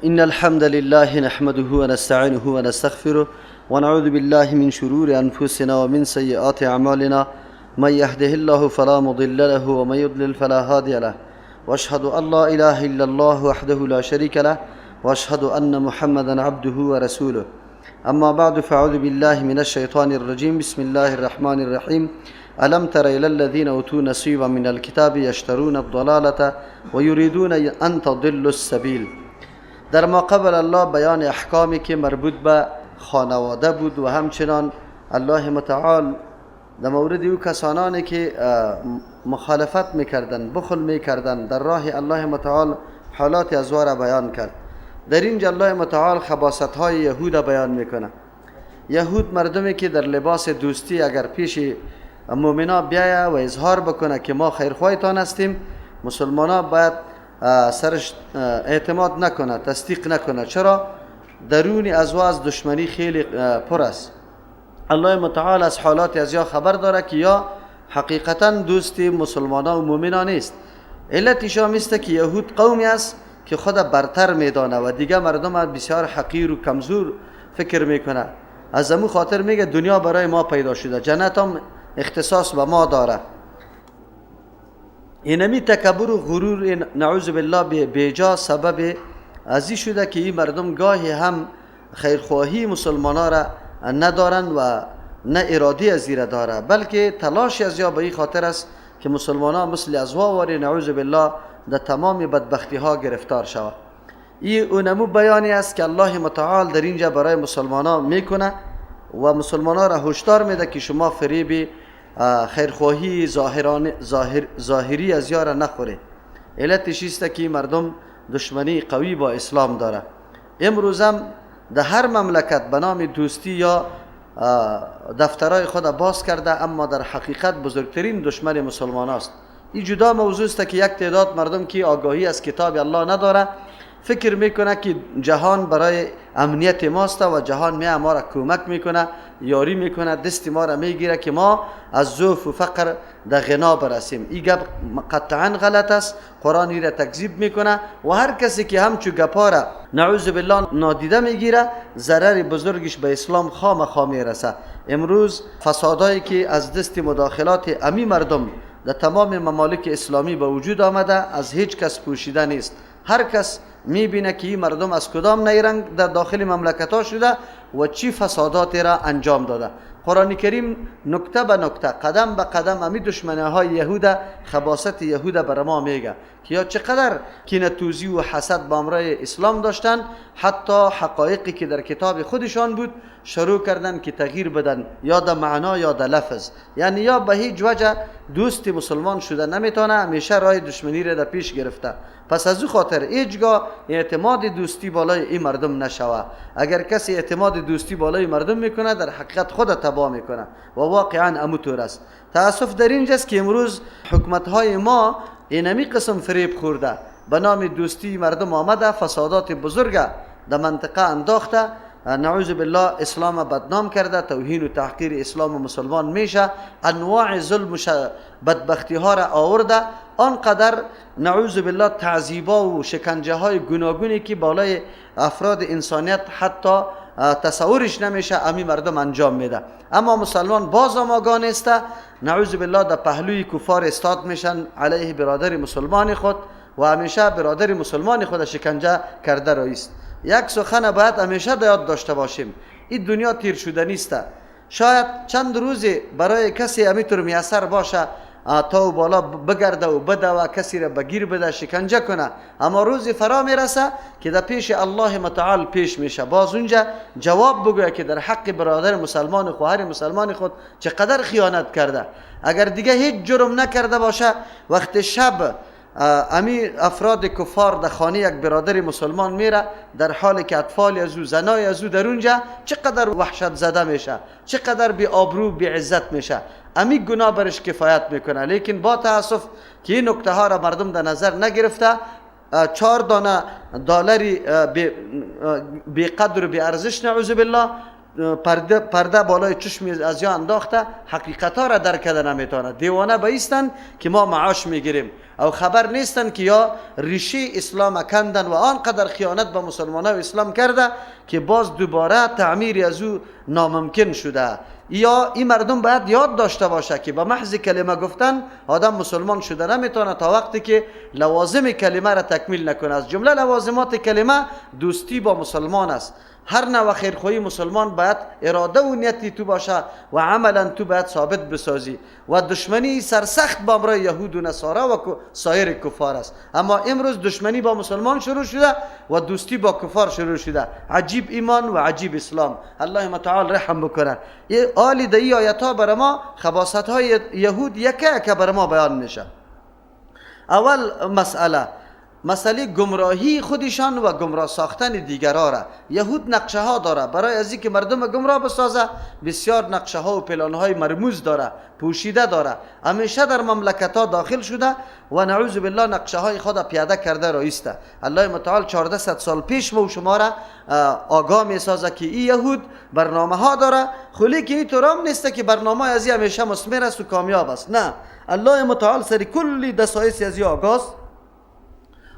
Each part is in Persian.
إن الحمد لله نحمده ونستعينه ونستغفره ونعوذ بالله من شرور أنفسنا ومن سيئات أعمالنا، من يهده الله فلا مضل له ومن يضلل فلا هادي له، وأشهد أن لا إله إلا الله وحده لا شريك له، وأشهد أن محمدا عبده ورسوله. أما بعد، فأعوذ بالله من الشيطان الرجيم. بسم الله الرحمن الرحيم. ألم تر إلى الذين أوتوا نصيبا من الكتاب يشترون الضلالة ويريدون أن تضلوا السبيل. در ما قبل الله بیان احکامی که مربوط به خانواده بود و همچنان الله متعال در مورد او کسانانی که مخالفت میکردن، بخل میکردن، در راه الله متعال حالات از را بیان کرد. در اینجا الله متعال خباثت های یهود بیان میکنه. یهود مردمی که در لباس دوستی اگر پیش مؤمنا بیایه و اظهار بکنه که ما خیرخواهتان هستیم، مسلمانا باید سرش اعتماد نکنه، تصدیق نکنه. چرا؟ درون از دشمنی خیلی پر است. الله متعال از حالات از یا خبر داره که یا حقیقتا دوست مسلمانا و مؤمنا نیست. علتش هم است که یهود قومی است که خود برتر میدانه و دیگه مردم بسیار حقیر و کمزور فکر میکنه. از امو خاطر میگه دنیا برای ما پیدا شده، جنت هم اختصاص به ما داره. اینمی تکبر و غرور نعوذ بالله بیجا سبب ازی شده که این مردم گاهی هم خیرخواهی مسلمانا را ندارن و نه ارادی از را داره، بلکه تلاش از یا به این خاطر است که مسلمانا مثل از واری نعوذ بالله در تمام بدبختی ها گرفتار شود. این اونمو بیانی است که الله متعال در اینجا برای مسلمانا میکنه و مسلمانا را هشدار میده که شما فریب خیرخواهی ظاهری از یار نخوره. علتش است که مردم دشمنی قوی با اسلام داره. امروز هم در هر مملکت به نام دوستی یا دفترهای خود باز کرده، اما در حقیقت بزرگترین دشمن مسلمان است. این جدا موضوع است که یک تعداد مردم که آگاهی از کتاب الله نداره فکر میکنه که جهان برای امنیت ماست و جهان می ما را کمک میکنه، یاری میکنه، دست ما را میگیره که ما از ضعف و فقر در غنا برسیم. این گپ قطعا غلط است. قرآن ای را تکذیب میکنه و هر کسی که همچو گپا را نعوذ بالله نادیده میگیره، ضرر بزرگش به اسلام خامخا میرسه. امروز فسادایی که از دست مداخلات امی مردم در تمام ممالک اسلامی به وجود آمده از هیچ کس پوشیده نیست. هر کس میبینه که این مردم از کدام نیرنگ در داخل مملکت ها شده و چی فساداتی را انجام داده. قرآن کریم نکته به نکته، قدم به قدم امی دشمنه های یهود، خباثت یهود بر ما میگه که یا چقدر کینه توزی و حسد با امرای اسلام داشتن، حتی حقایقی که در کتاب خودشان بود شروع کردن که تغییر بدن، یا در معنا یا در لفظ. یعنی یا به هیچ وجه دوست مسلمان شده نمیتونه، همیشه راه دشمنی را در پیش گرفته. پس از او خاطر هیچگاه اعتماد دوستی بالای این مردم نشوه. اگر کسی اعتماد دوستی بالای مردم میکنه، در حقیقت خود تباه میکنه و واقعا اموتور است. تاسف در اینجاست که امروز حکومت های ما اینمی قسم فریب خورده، به نام دوستی مردم آمده فسادات بزرگ در منطقه انداخته، نعوذ بالله اسلام بدنام کرده، توهین و تحقیر اسلام و مسلمان میشه، انواع ظلم و بدبختی ها را آورده، آنقدر نعوذ بالله تعذیبا و شکنجه های گوناگونی که بالای افراد انسانیت حتی تصورش نمیشه امی مردم انجام میده. اما مسلمان باز هم آگاه نیست، نعوذ بالله در پهلوی کفار استاد میشن علیه برادر مسلمان خود و همیشه برادر مسلمان خود شکنجه کرده رئیست. یک سخن باید همیشه در یاد داشته باشیم، این دنیا تیر شده نیست. شاید چند روزی برای کسی همیطور میسر باشه تا و بالا بگرده و بده و کسی را بگیر بده، شکنجه کنه، اما روزی فرا میرسه که در پیش الله متعال پیش میشه، باز اونجا جواب بگویه که در حق برادر مسلمان و خواهر مسلمان خود چقدر خیانت کرده. اگر دیگه هیچ جرم نکرده باشه، وقت شب امی افراد کفار در خانه یک برادر مسلمان میره، در حالی که اطفال از او، زنای از او در اونجا، چقدر وحشت زده میشه، چقدر بی آبرو بی عزت میشه. امی گناه برش کفایت میکنه. لیکن با تاسف که این نکته ها را مردم در نظر نگرفته، 4 دانه دلاری بی قدر و بی ارزش نعوذ بالله پرده بالای چشم از یا انداخته، حقیقت ها را درک کرده نمیتونه. دیوانه بایستن که ما معاش میگیریم او خبر نیستن که یا ریشه اسلام کندن و آنقدر خیانت به مسلمان و اسلام کرده که باز دوباره تعمیر از او ناممکن شده. یا این مردم باید یاد داشته باشه که به محض کلمه گفتن آدم مسلمان شده نمیتونه تا وقتی که لوازم کلمه را تکمیل نکنه. از جمله لوازمات کلمه دوستی با مسلمان است. هر نوع خیرخواهی مسلمان باید اراده و نیتی تو باشه و عملا تو باید ثابت بسازی و دشمنی سرسخت با امرای یهود و نصارا و سایر کفار است. اما امروز دشمنی با مسلمان شروع شده و دوستی با کفار شروع شده. عجیب ایمان و عجیب اسلام. الله متعال رحم بکنه. آلی در این آیت ها برای ما خباثت های یهود یکه که برای ما بیان میشه. اول مسئله گمراهی خودشان و گمراه ساختن دیگرها را. یهود نقشه ها داره برای از اینکه مردم گمراه بسازه، بسیار نقشه ها و پلان های مرموز داره، پوشیده داره، همیشه در مملکت ها داخل شده و نعوذ بالله نقشه های خود پیاده کرده رایسته. الله متعال 1400 سال پیش ما و شما را آگاه می سازه که این یهود برنامه ها داره، خلی که این طور نیست که برنامه از این همیشه مثمر است و کامیاب است. نه، الله متعال سر کلی دسایس از این آگاست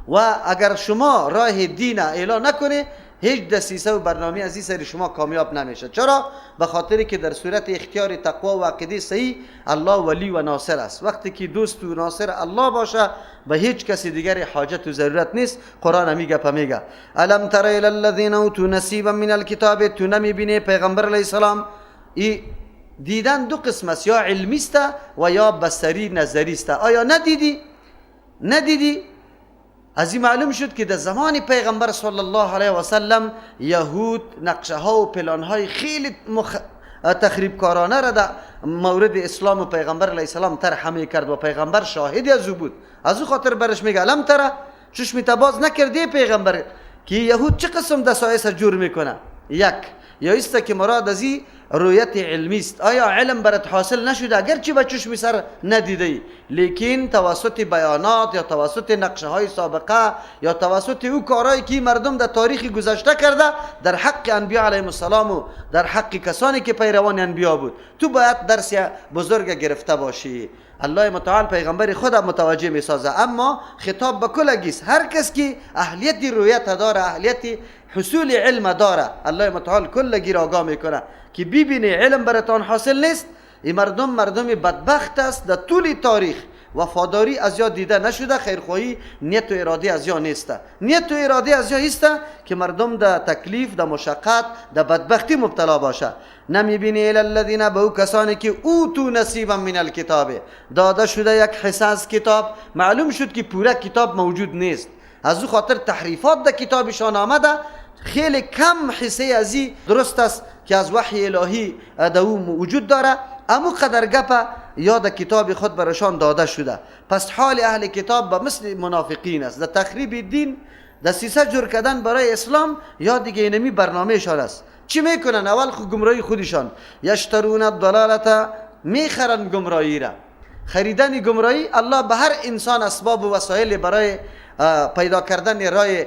و اگر شما راه دین اعلان نکنه هیچ دسیسه و برنامه از این سر شما کامیاب نمیشه. چرا؟ به خاطر که در صورت اختیار تقوا و عقیده صحیح الله ولی و ناصر است. وقتی که دوست و ناصر الله باشه به هیچ کسی دیگر حاجت و ضرورت نیست. قرآن میگه میگه الم تر الی الذین اوتوا نصیبا من الکتاب، تو نمیبینی پیغمبر علیه السلام. ای دیدن دو قسم است، یا علمی است و یا بصری نظری است. آیا ندیدی؟ ندیدی؟ از این معلوم شد که در زمان پیغمبر صلی الله علیه و سلم یهود نقشه ها و پلان های خیلی تخریبکارانه را در مورد اسلام و پیغمبر علیه السلام طرح میکرد و پیغمبر شاهد از او بود. از او خاطر برش میگه الم تره، چشم باز نکردی پیغمبر که یهود چه قسم دسایس جور میکنه؟ یک یا است که مراد از این رویت علمی است. آیا علم برات حاصل نشده اگرچه به چشم سر ندیده، لیکن توسط بیانات یا توسط نقشه های سابقه یا توسط او کارهایی که مردم در تاریخ گذشته کرده در حق انبیا علیهم السلام و در حق کسانی که پیروان انبیا بود، تو باید درس بزرگ گرفته باشی. الله متعال پیغمبر خود متوجه می سازه، اما خطاب به کلگیست. هر کس که اهلیت رویت داره، اهلیت حصول علم داره، الله متعال کلگی را آگاه میکنه که ببینی علم براتان حاصل نیست. این مردم مردم بدبخت است، در طول تاریخ وفاداری از یا دیده نشده، خیرخواهی نیت و اراده از یا نیست. نیت و اراده از یا است که مردم در تکلیف، در مشقت، در بدبختی مبتلا باشه. نمیبینی الی الذین، به او کسانی که اوتو نصیبا من الکتاب، داده شده یک حصه از کتاب. معلوم شد که پوره کتاب موجود نیست، از او خاطر تحریفات در کتابشان آمده. خیلی کم حصه از این درست است که از وحی الهی در او وجود داره، اما قدر گپ یا در کتاب خود برشان داده شده. پس حال اهل کتاب به مثل منافقین است، در تخریب دین، در سیسه جور کردن برای اسلام یا دیگه اینمی برنامه شان است. چی میکنن؟ اول خود گمراهی خودشان، یشترون الضلالة، میخرن گمراهی را. خریدن گمراهی، الله به هر انسان اسباب و وسایل برای پیدا کردن راه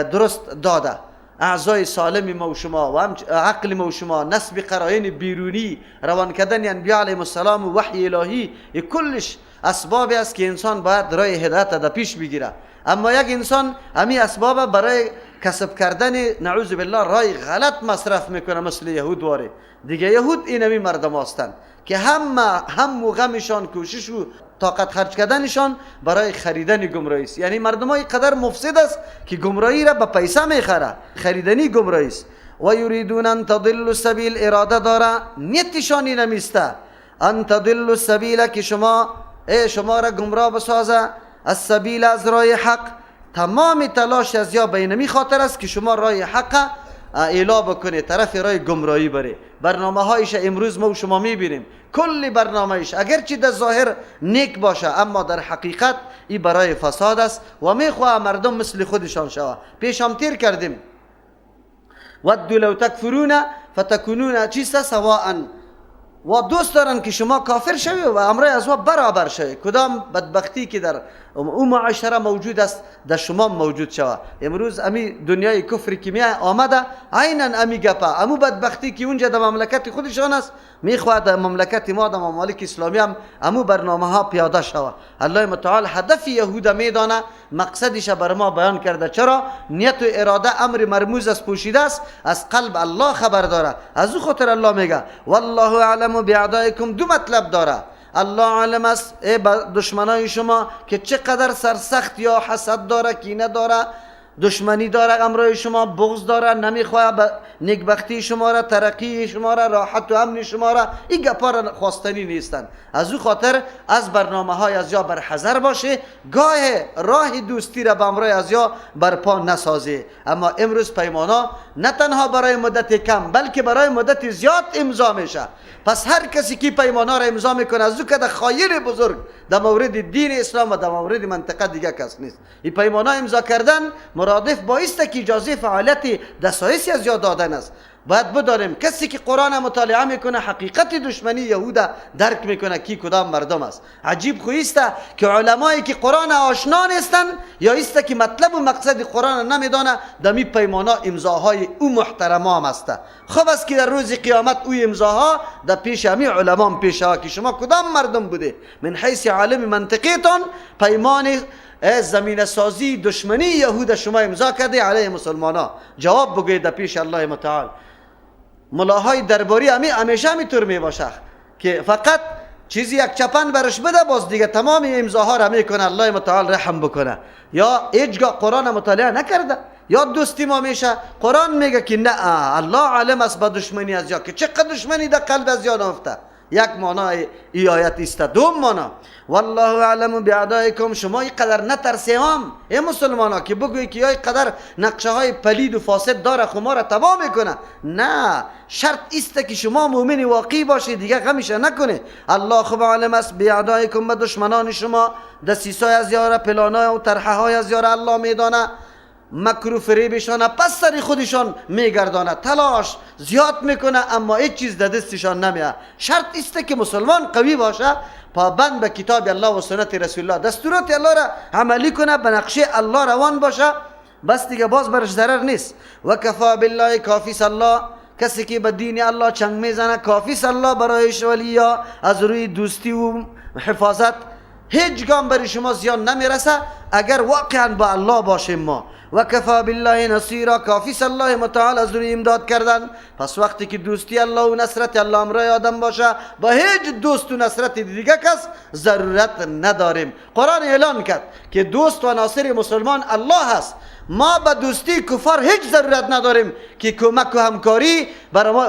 درست داده. اعضای سالم ما و شما و عقل ما و شما، نسب قرائن بیرونی، روان کردن انبیاء علیهم السلام و وحی الهی، کلش اسباب است که انسان باید راه هدایت در پیش بگیره. اما یک انسان همی اسباب برای کسب کردن نعوذ بالله راه غلط مصرف میکنه، مثل یهود واره. دیگه یهود اینمی مردم هستند که هم و غمشان، کوشش و طاقت خرج کردنشان برای خریدن گمراهی است. یعنی مردم های قدر مفسد است که گمراهی را به پیسه میخره، خریدنی گمراهی است. و یریدون ان تضلوا السبیل، اراده داره، نیتشان نمیسته، ان تضلوا السبیل، که شما را گمراه بسازه، السبیل از راه حق. تمام تلاش از یا بینمی خاطر است که شما راه حق اعلا بکنه، طرف راه گمراهی بره. برنامه هایش امروز ما و شما میبینیم، کل برنامه ایش اگرچه در ظاهر نیک باشه اما در حقیقت ای برای فساد است و میخواه مردم مثل خودشان شوه. پیشام تیر کردیم ودوا لو تکفرون فتکونون چیست سواء. و دوست دارن که شما کافر شوی و امرای از وا برابر شوی. کدام بدبختی که در او معاشره موجود است در شما موجود شوه. امروز امی دنیای کفر که می آمده عینا امی گپه، امو بدبختی که اونجا در مملکت خودشان است میخواد در مملکت ما در ممالک اسلامی هم امو برنامه ها پیاده شوه. الله متعال هدف یهود میدانه، مقصدش بر ما بیان کرده. چرا؟ نیت و اراده امر مرموز است، پوشیده است، از قلب الله خبر داره. از او خاطر الله میگه والله اعلم باعدائکم. دو مطلب داره. الله عالم است ای دشمنای شما که چقدر سرسخت یا حسد داره، کینه داره، دشمنی داره امرای شما، بغض داره، نمیخواه نیکبختی شما را، ترقی شما را، راحت و امن شما را. این گپا را خواستنی نیستند. از او خاطر از برنامه های از یا بر حذر باشه، گاه راه دوستی را به امرای از یا برپا نسازی. اما امروز پیمانا نه تنها برای مدت کم بلکه برای مدت زیاد امضا میشه. پس هر کسی که پیمانا را امضا میکنه از او که خاین بزرگ در مورد دین اسلام و در مورد منطقه دیگه کس نیست. این پیمانا امضا کردن مرادف با است که اجازه فعالیت دسایس از یاد دادن است. باید بدانیم کسی که قرآن مطالعه میکنه حقیقت دشمنی یهود درک میکنه کی کدام مردم است. عجیب خو است که علمایی که قرآن آشنا نیستن یا است که مطلب و مقصد قرآن نمیدانه دمی پیمانا امضاهای او محترمام است. خوب است که در روز قیامت او امضاها در پیش همی علما پیش ها که شما کدام مردم بوده، من حیث عالم منطقیتان پیمان زمین سازی دشمنی یهود شما امضا کرده علیه مسلمانا. جواب بگوید در پیش الله متعال. ملاهای درباری همیشه همیطور می باشه که فقط چیزی یک چپن برش بده باز دیگه تمام امضاها را میکنه. الله متعال رحم بکنه. یا هیچگاه قرآن مطالعه نکرده یا دوستی ما میشه. قرآن میگه که نه، الله عالم است با دشمنی از یا که چقدر دشمنی در قلب از یا نفته. یک معنای ای آیت است. دوم معنا والله اعلم باعدائکم. شما اینقدر نترسی هم ای مسلمانا که بگویی که یا اینقدر نقشه های پلید و فاسد داره خو ما را تباه میکنه. نه، شرط است که شما مؤمن واقعی باشید، دیگه غمش نکنه. الله خوب عالم است باعدائکم، به دشمنان شما، دسیسای از یاره، پلانای و طرحه های از یاره الله میدانه. مکر و فریبشان پس سر خودشان میگردانه، تلاش زیاد میکنه اما هیچ چیز در دستشان نمیاد. شرط است که مسلمان قوی باشه، پابند به کتاب الله و سنت رسول الله، دستورات الله را عملی کنه، به نقشه الله روان باشه، بس دیگه باز برش ضرر نیست. و کفا بالله، کافی الله. کسی که به دین الله چنگ میزنه کافی الله برایش ولیا، از روی دوستی و حفاظت هیچ گام برای شما زیان نمیرسه اگر واقعا با الله باشیم ما. و کفا بالله نصیرا، کافی الله متعال از روی امداد کردن. پس وقتی که دوستی الله و نصرت الله امرای آدم باشه با هیچ دوست و نصرت دیگه کس ضرورت نداریم. قرآن اعلان کرد که دوست و ناصر مسلمان الله هست. ما به دوستی کفار هیچ ضرورت نداریم که کمک و همکاری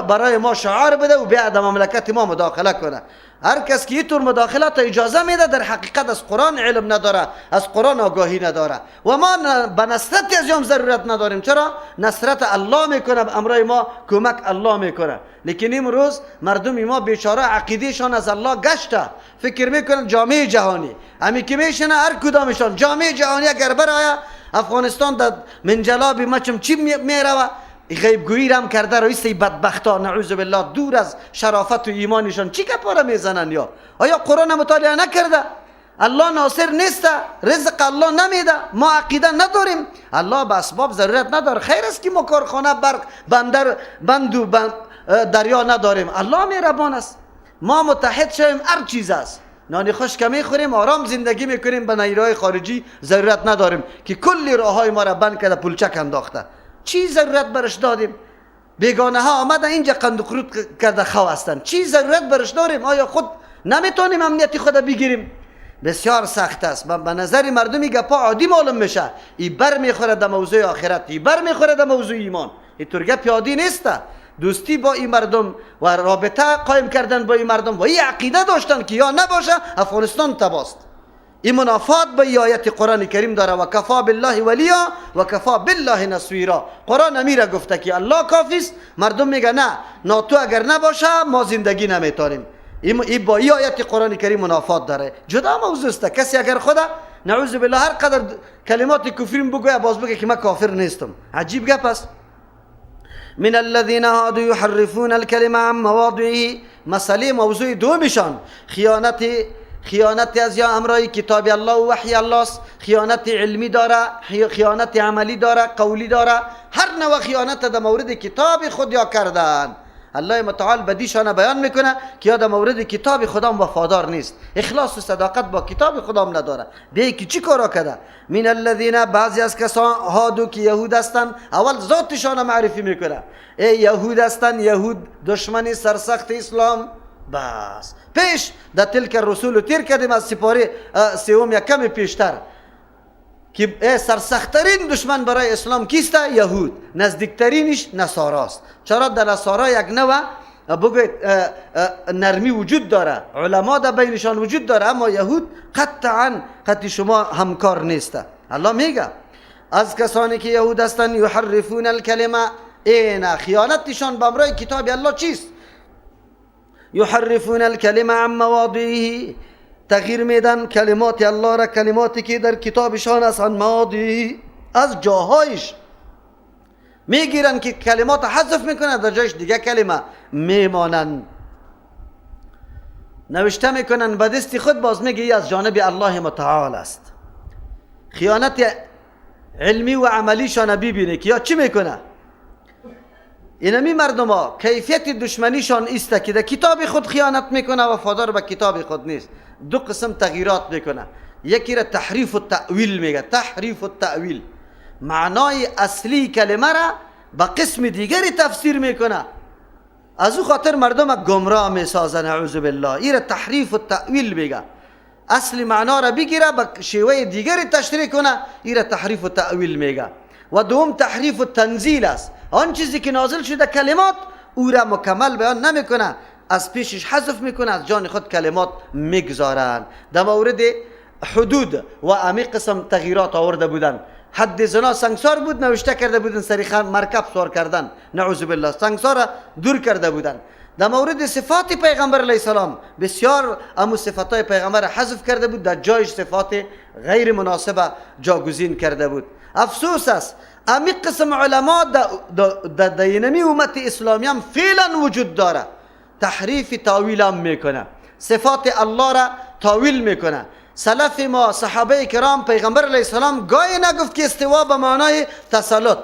برای ما شعار بده و بیاد مملکت ما مداخله کنه. هر کس که اینطور مداخله تا اجازه میده در حقیقت از قرآن علم نداره، از قرآن آگاهی نداره. و ما به نصرت از یوم ضرورت نداریم. چرا؟ نصرت الله میکنه، امرای ما کمک الله میکنه. لیکن امروز مردم ما بیچاره عقیدهشان از الله گشته، فکر میکنن جامعه جهانی همی که میشنه هر کدامشان جامعه جهانی اگر برای افغانستان در منجلاب ما چم چی میروه، غیبگویی رم کرده رویسته بدبختا نعوذ بالله دور از شرافت و ایمانشان چی کپاره میزنن؟ یا آیا قرآن مطالعه نکرده؟ الله ناصر نیست، رزق الله نمیده، ما عقیده نداریم، الله به اسباب ضرورت نداره. خیر است که ما کارخانه برق بندر بند و دریا نداریم، الله مهربان است. ما متحد شویم هر چیز است، نان خشک میخوریم، آرام زندگی میکنیم، به نیروهای خارجی ضرورت نداریم که کلی راههای ما را بند کرده پولچک انداخته. چی ضرورت برش دادیم؟ بیگانه ها آمدن اینجا قند و قروت کرده خو هستند، چی ضرورت برش داریم؟ آیا خود نمیتونیم امنیتی خود بگیریم؟ بسیار سخت است. به نظر مردمی گپا عادی معلوم میشه، ای بر میخوره در موضوع آخرت، ای بر میخوره در موضوع ایمان. این طور گپ عادی نیست. دوستی با این مردم و رابطه قایم کردن با این مردم و این عقیده داشتن که یا نباشه افغانستان تباست. این منافات به آیت قرآن کریم داره و کفا بالله ولیا و کفا بالله نصیرا. قرآن امیره گفته که الله کافی است. مردم میگه نه، ناتو اگر نباشه ما زندگی نمیتونیم. این با این آیت قرآن کریم منافات داره. جدا موضوع است. کسی اگر خدا نعوذ بالله هر قدر کلمات کفری بگوید باز بگه که من کافر نیستم، عجیب گپ است. من الذين هادوا يحرفون الكلمة عن مواضعه. مسئله موضوع دومشان خیانت از یا امرای کتاب الله و وحی الله است. خیانت علمی داره، خیانت عملی داره، قولی داره، هر نوع خیانت در مورد کتاب خود یا کردن. الله متعال بدیشان بیان میکنه که یا در مورد کتاب خدام وفادار نیست، اخلاص و صداقت با کتاب خدام نداره. به که چی کارا کرده؟ من الذین، بعضی از کسان هادو که یهود هستن، اول ذاتشان معرفی میکنه. ای یهود هستن، یهود دشمن سرسخت اسلام. بس پیش در تلک الرسول تیر کردیم از سپاره سوم یک کم پیشتر که سرسختترین دشمن برای اسلام کیست؟ یهود. نزدیکترینش نصاراست. چرا در نصارا یک نوع بگوید نرمی وجود داره، علما در بینشان وجود داره، اما یهود قطعا قطعی شما همکار نیست. الله میگه از کسانی که یهود هستند یحرفون الکلمه، این خیانتشان به امرای کتاب الله چیست؟ یحرفون الکلمه عن مواضعه، تغییر میدن کلمات الله را، کلماتی که در کتابشان است، عن مواضعه، از جاهایش میگیرن که کلمات حذف میکنن، در جایش دیگه کلمه میمانن، نوشته میکنن به دست خود، باز میگه از جانب الله متعال است. خیانت علمی و عملیشان ببینه که یا چی میکنه؟ اینمی مردم ها کیفیت دشمنیشان ایست که در کتاب خود خیانت میکنه و وفادار به کتاب خود نیست. دو قسم تغییرات میکنه، یکی را تحریف و تأویل میگه. تحریف و تأویل معنای اصلی کلمه را به قسم دیگری تفسیر میکنه، از او خاطر مردم گمراه میسازن، اعوذ بالله. این را تحریف و تأویل میگه، اصل معنا را بگیره به شیوه دیگری تشریح کنه، این را تحریف و تأویل میگه. و دوم تحریف و تنزیل است، آن چیزی که نازل شده کلمات او را مکمل بیان نمیکنه، از پیشش حذف میکنه، از جان خود کلمات میگذارن. در مورد حدود و امی قسم تغییرات آورده بودن. حد زنا سنگسار بود، نوشته کرده بودن سری مرکب سوار کردن، نعوذ بالله، سنگسار را دور کرده بودن. در مورد صفات پیغمبر علیه السلام بسیار امو صفاتای پیغمبر حذف کرده بود، در جایش صفات غیر مناسبه جاگزین کرده بود. افسوس است امی قسم علما در دینمی امت اسلامی هم فعلا وجود داره. تحریف تاویل هم میکنه، صفات الله را تاویل میکنه. سلف ما صحابه کرام پیغمبر علیه السلام گاهی نگفت که استوا به معنای تسلط،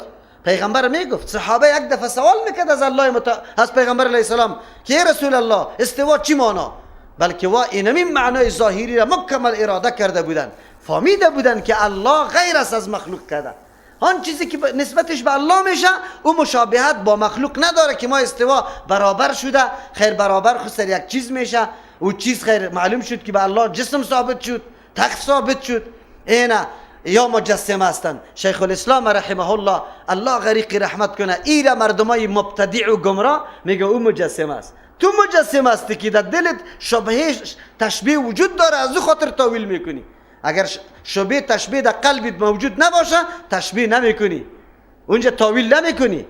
پیغمبر میگفت. صحابه یک دفعه سوال میکرد از الله از پیغمبر علیه السلام که رسول الله استوا چی معنا، بلکه وا اینمی معنای ظاهری را مکمل اراده کرده بودن، فهمیده بودن که الله غیر است از مخلوق کرده. آن چیزی که نسبتش به الله میشه او مشابهت با مخلوق نداره که ما استوا برابر شده، خیر برابر خود سر یک چیز میشه، او چیز خیر معلوم شد که به الله جسم ثابت شد، تخت ثابت شد، اینا یا مجسمه هستند. شیخ الاسلام رحمه الله، الله غریق رحمت کنه، ایره مردمای مبتدع و گمراه میگه او مجسمه است. تو مجسمه هستی که در دلت شبهه تشبیه وجود داره، از او خاطر تاویل میکنی. اگر شبهه تشبیه در قلبت موجود نباشه تشبیه نمیکنی، اونجا تاویل نمیکنی.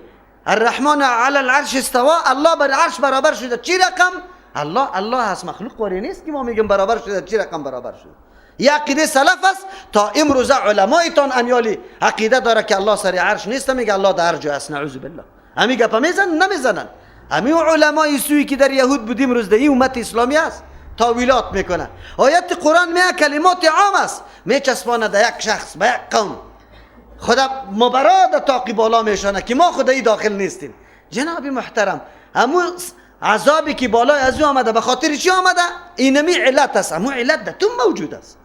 الرحمن علی العرش استوا، الله بر عرش برابر شده، چی رقم؟ الله الله هست، مخلوق واری نیست که ما میگیم برابر شده، چی رقم برابر شده؟ یه عقیده سلف است. تا امروز علمایتان امیالی عقیده داره که الله سر عرش نیست، میگه الله در هر جا است، نعوذ بالله. همی گپ میزنن نمیزنن. همی علمای سوی که در یهود بودیم روز در امت اسلامی است تاویلات میکنه. آیت قرآن میگه کلمات عام است، میچسبانه در یک شخص به یک قوم، خدا مبرا در تاقی بالا میشانه که ما خدایی داخل نیستیم. جناب محترم، همو عذابی که بالای از او آمده به خاطر چی آمده؟ اینمی علت است، همو علت در تو موجود است.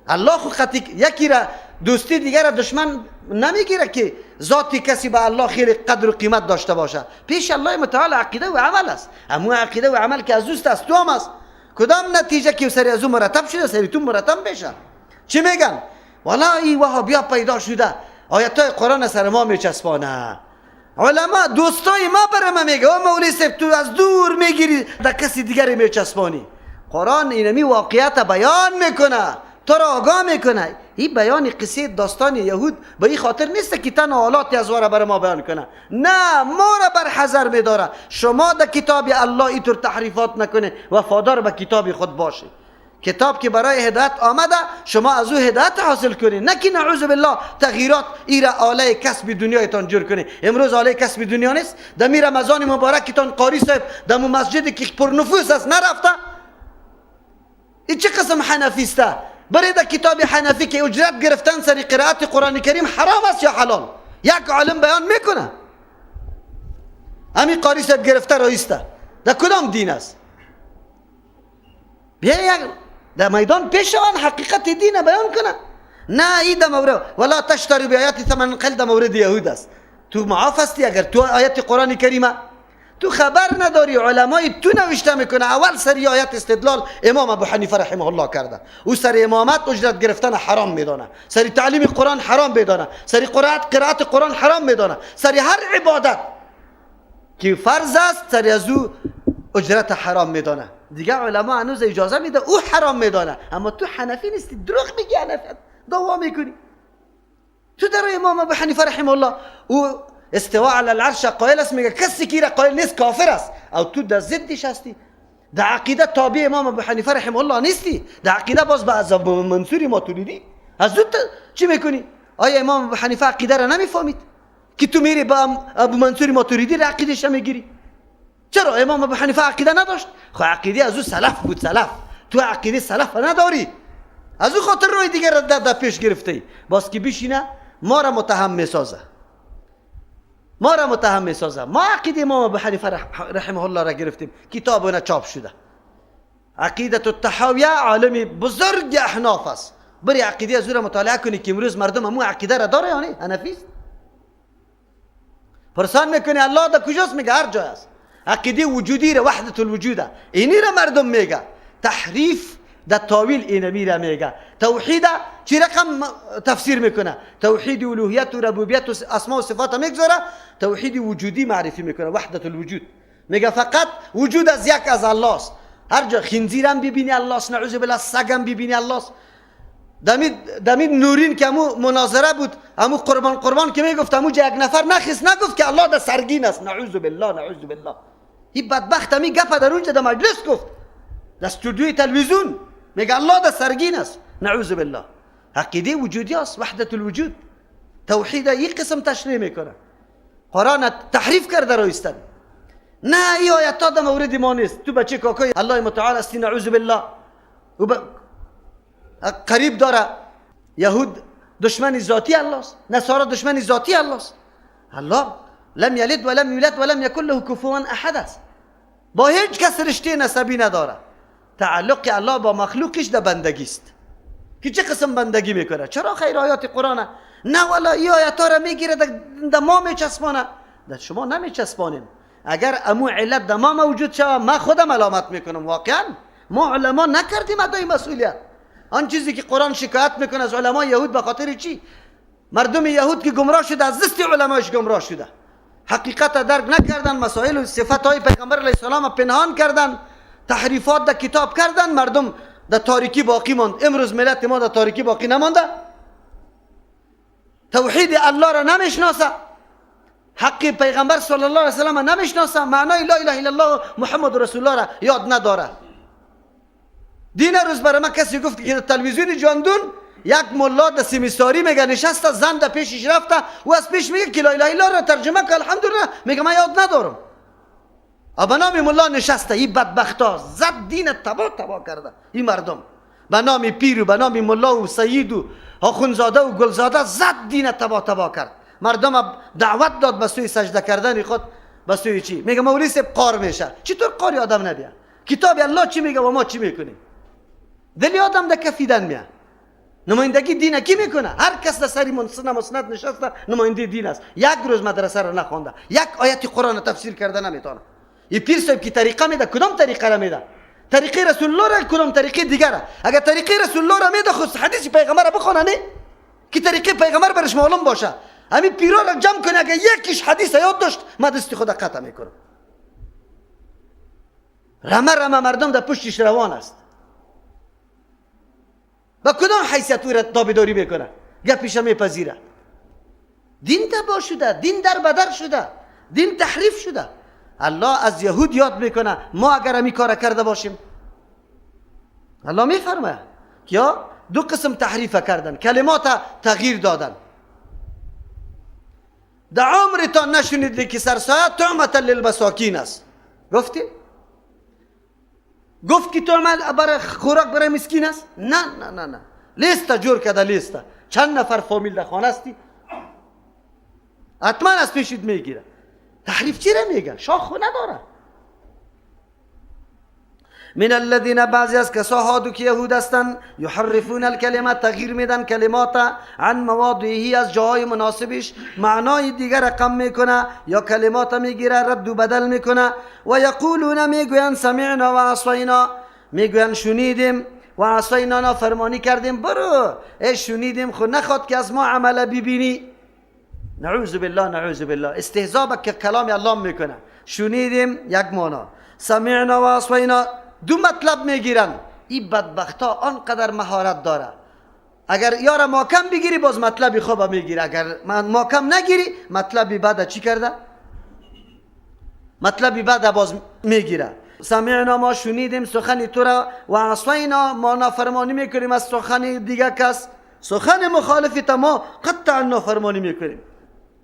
الله خود خطی یکی را دوستی دیگر را دشمن نمیگیره که ذاتی کسی به الله خیلی قدر و قیمت داشته باشه. پیش الله متعال عقیده و عمل است، همو عقیده و عمل که از اوست از تو هم است. کدام نتیجه که سری از او مرتب شده سری تو مرتب میشه. چی میگن؟ والا ای وهابیا پیدا شده آیتای قرآن سر ما میچسبانه. علما دوستای ما برای ما میگه او مولوی صاحب تو از دور میگیری در کسی دیگری میچسبانی. قرآن اینمی واقعیت بیان میکنه، تو را آگاه میکنه. این بیان قصه داستان یهود به این خاطر نیست که تنها حالات از را برای ما بیان کنه، نه، ما را بر حذر میداره. شما در کتاب الله اینطور تحریفات نکنه، وفادار به کتاب خود باشه. کتاب که برای هدایت آمده شما از او هدایت حاصل کنید، نه که نعوذ بالله تغییرات ایره آله کسب دنیایتان جور کنید. امروز آله کسب دنیا نیست. دمی رمضان مبارکتان قاری صاحب دمو مسجدی که پرنفوس است نرفته. این چه قسم حنفی است؟ برای در کتاب حنفی که اجرت گرفتن سر قرائت قرآن کریم حرام است یا حلال؟ یک عالم بیان میکنه. همین قاری صاحب گرفته رایسته. در کدام دین است؟ بیا یک در میدان پیش آن حقیقت دین بیان کنه. نه این در مورد ولا تشتروا بآیاتی ثمنا قلیلا در مورد یهود است. تو معاف هستی اگر تو آیت قرآن کریمه تو خبر نداری، علمای تو نوشته میکنه. اول سری آیت استدلال امام ابو حنیفه رحمه الله کرده، او سر امامت اجرت گرفتن حرام میدانه، سری تعلیم قرآن حرام میدانه، سری قرائت قرآن حرام میدانه، سری هر عبادت که فرض است سری از او اجرت حرام میدانه. دیگه علما هنوز اجازه میده او حرام میدانه، اما تو حنفی نیستی، دروغ میگی، حنفی دعوا میکنی. تو در امام ابو حنیفه رحمه الله او استواء علی العرش قائل است، میگه کسی که قائل نیست کافر است، او تو در ضدش هستی. در عقیده تابع امام ابو حنیفه رحمه الله نیستی، در عقیده باز به از منصور ماتوریدی از تو چی میکنی؟ آیا امام ابو حنیفه عقیده را نمیفهمید که تو میری با ابو منصور ماتوریدی را عقیدهش میگیری؟ چرا امام ابو حنیفه عقیده نداشت؟ خب عقیده از او سلف بود، سلف. تو عقیده سلف نداری، از او خاطر روی دیگر را در پیش گرفته. باز که بشینه ما را متهم میسازه، ما را متهم میسازه. ما عقیده امام ابو حنیفه رحمه الله را گرفتیم، کتاب چاپ شده. عقیده الطحاویه عالم بزرگ احناف است. بری عقیده از او را مطالعه کنی که امروز مردم همون عقیده را داره یا نه؟ حنفی است. پرسان میکنی الله در کجاست؟ میگه هر جای است. عقیده وجودی را، وحدت الوجود، اینی را مردم میگه. تحریف در تاویل اینمی را میگه. توحید چی رقم تفسیر میکنه؟ توحید الوهیت و ربوبیت و اسماء و صفات میگذاره، توحید وجودی معرفی میکنه، وحدت الوجود. میگه فقط وجود از یک از الله است. هر جا خنزیرم ببینی الله است، نعوذ بالله، سگم ببینی الله است. دمید نورین که همو مناظره بود، همو قربان قربان که میگفت، همو جا یک نفر نخست نگفت که الله در سرگین است، نعوذ بالله نعوذ بالله. این بدبخت همی گپ در اونجا در مجلس گفت، در استودیوی تلویزیون میگه الله در سرگین است، نعوذ بالله. عقیده وجودی است، وحدت الوجود. توحید یک قسم تشریح میکنه، قرآن تحریف کرده رو ایستد. نه ای آیت ها در مورد ما نیست. تو بچه کاکای الله متعال هستی، نعوذ بالله. قریب داره. یهود دشمن ذاتی الله است، نصارا دشمن ذاتی الله است. الله لم یلد ولم یولد ولم یکن له کفوا احد است. با هیچ کس رشته نسبی نداره. تعلق الله با مخلوقش در بندگی است. که چه قسم بندگی میکنه؟ چرا خیر آیات قرآن نه والا ای آیات را میگیره در ما میچسبانه، در شما نمیچسبانیم. اگر امو علت در ما موجود شوه، ما خودم علامت میکنم. واقعا ما علما نکردیم ادای مسئولیت. آن چیزی که قرآن شکایت میکنه از علمای یهود به خاطر چی؟ مردم یهود که گمراه شده از دست علمایش گمراه شده، حقیقت درک نکردن، مسائل و صفت های پیغمبر علیه السلام پنهان کردن، تحریفات در کتاب کردن، مردم در تاریکی باقی ماند. امروز ملت ما در تاریکی باقی نمانده، توحید الله را نمیشناسه، حق پیغمبر صلی الله علیه و سلم نمیشناسه، معنای لا اله الا الله محمد رسول الله را یاد نداره. دین روز برای من کسی گفت که تلویزیون جاندون یک ملا در سیمیساری میگه نشسته، زن در پیشش رفته و از پیش میگه که لا اله الا الله را ترجمه که الحمدلله، میگه من یاد ندارم. به نام ملا نشسته. این بدبختا زد دین تبا تبا کرده. این مردم به نام پیر و به نام ملا و سید و آخوندزاده و گلزاده زد دین تبا تبا کرد. مردم دعوت داد به سوی سجده کردن خود، به سوی چی؟ میگه مولوی صاحب قار میشه. چطور قاری آدم نبیه؟ کتاب الله چی میگه و ما چی میکنیم؟ دل آدم در کفیدن میاد. نمایندگی دین کی میکنه؟ هر کس در سری مسند نشسته نماینده دین است. یک روز مدرسه را نخوانده، یک آیت قرآن تفسیر کرده نمیتونه. این پیر صاحب که طریقه میده، کدام طریقه را میده؟ طریقه رسول الله را، کدام طریقه دیگر را؟ اگر طریقه رسول الله را میده، خود حدیث پیغمبر را بخونه، نه که طریقه پیغمبر برش معلوم باشه. همین پیرا را جمع کنه، اگر یکیش حدیث یاد داشت، ما دست خود قطع میکنم. رمه رمه مردم در پشتش روان است. با کدام حیثیت او را تابعداری میکنه؟ گپش میپذیره. دین تباه شده، دین در بدر شده، دین تحریف شده. الله از یهود یاد میکنه ما اگر همی کار کرده باشیم، الله میفرمه یا دو قسم تحریف کردن، کلمات تغییر دادن. در عمرتان نشنیدی که سرسایه طعمة للمساکین است. گفتی؟ گفت که طعمه برای خوراک برای مسکین است؟ نه نه نه نه، لیست جور کرده، لیست چند نفر فامیل در خانه هستی، حتما از پیشت میگیره. تحریف چی را میگه؟ شاخ نداره. من الذين بعضی از کسا هادو که یهود هستند، یحرفون الکلمات، تغییر میدن کلمات، عن مواضعه، از جاهای مناسبش معنای دیگر رقم میکنه یا کلمات میگیره رد و بدل میکنه. و یقولون، میگوین سمعنا و عصینا، میگوین شنیدیم و عصینا، نافرمانی کردیم. برو ای شنیدیم خو نخواد که از ما عمل ببینی. نعوذ بالله، نعوذ بالله. استهزاء که کلام الله میکنه. شنیدیم یک معنا، سمعنا و عصینا دو مطلب میگیرن. این بدبختا آنقدر مهارت داره، اگر یار ماکم بگیری باز مطلبی خوب میگیره، اگر ماکم نگیری مطلبی بعد چی کرده؟ مطلبی بعد باز میگیره. سمعنا، ما شنیدیم سخن تو را، و عصینا، ما نافرمانی میکنیم از سخن دیگه کس، سخن مخالف تا ما قطعا نافرمانی میکنیم.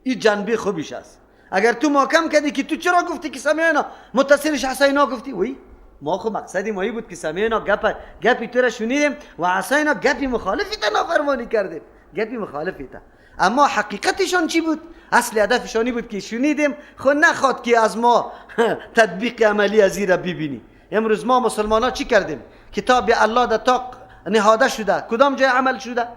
این جنبه خوبیش است. اگر تو ماکم کردی که تو چرا گفتی که سمعنا، متصلش عصینا گفتی، وی ما خو مقصدی مایی بود که سمعنا گپی تو را شنیدیم و عصینا گپی مخالفی تا نافرمانی کردیم، گپی مخالفی تا. اما حقیقتشان چی بود؟ اصل هدفشانی بود که شنیدیم خو نخواد که از ما تطبیق عملی از را ببینی. امروز ما مسلمان ها چی کردیم؟ کتاب الله در طاق نهاده شده، کدام جای عمل شده؟